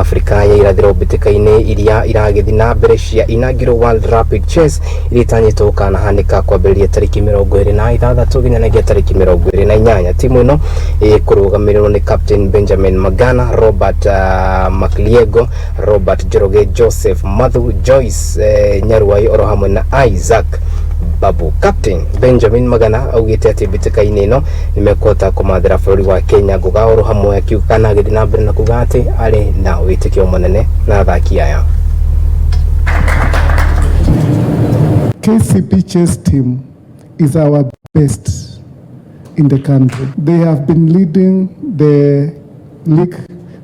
Afrika ya irathĩro mbĩtĩka-inĩ iria iragĩthiĩ na mbere cia inaugural World Rapid Chess iria itanyĩtwo gũkanahanĩka kwambĩrĩria tarĩki 26 nginyanagia tarĩki 28. Timu ĩno ĩkũrũgamĩrĩrwo nĩ Captain Benjamin Magana, Robert Makliego, Robert Njoroge, Joseph Mathu, Joyce Nyaruai oro hamwe na Isaac Babu. Captain Benjamin Magana augĩte atĩ mbĩtĩka-inĩ ĩno nĩ mekũhota kũmathĩra bũrũri wa Kenya ngũga oro hamwe, akiuga kana agĩthiĩ na mbere na kuga atĩ arĩ na wĩtĩkio mũnene na athaki aya. KCB chess team is our best in the country. They have been leading the league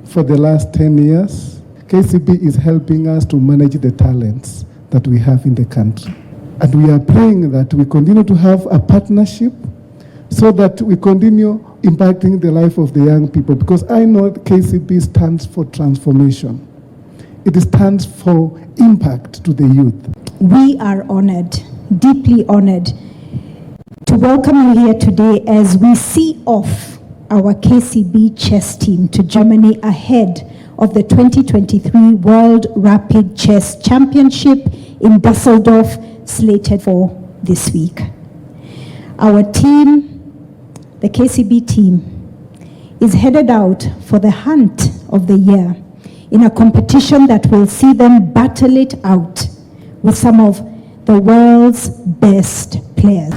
for the last 10 years. KCB is helping us to manage the talents that we have in the country. And we are praying that we continue to have a partnership so that we continue impacting the life of the young people, because I know KCB stands for transformation. It stands for impact to the youth. We are honored, deeply honored, to welcome you here today as we see off our KCB chess team to Germany ahead of the 2023 World Rapid Chess Championship in Dusseldorf, slated for this week. Our team, the KCB team, is headed out for the hunt of the year in a competition that will see them battle it out with some of the world's best players.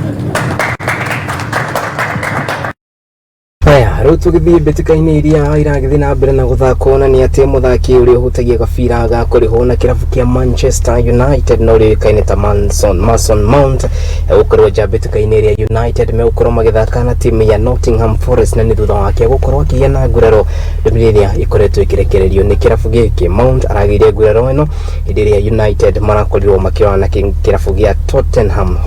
Haya, rĩu tũgĩthiĩ mbĩtĩka-inĩ iria iragĩthiĩ na mbere na gũthakwo, na nĩ atĩ mũthaki ũrĩa ũhutagia gabira ga kũrĩhwo na kĩrabu kĩa Manchester United na ũrĩa ũĩkaine ta Mason Mount egũkorwo nja mbĩtĩka-inĩ ĩrĩa United megũkorwo magĩthaka na timu ya Nottingham Forest, na nĩ thutha wake gũkorwo akĩgĩa na nguraro, ndũmĩrĩri ĩrĩa ĩkoretwo ĩkĩrekererio nĩ kĩrabu gĩkĩ. Mount aragĩire nguraro ĩno hĩndĩ ĩrĩa United marakorirwo makĩrora na kĩrabu gĩa Tottenham.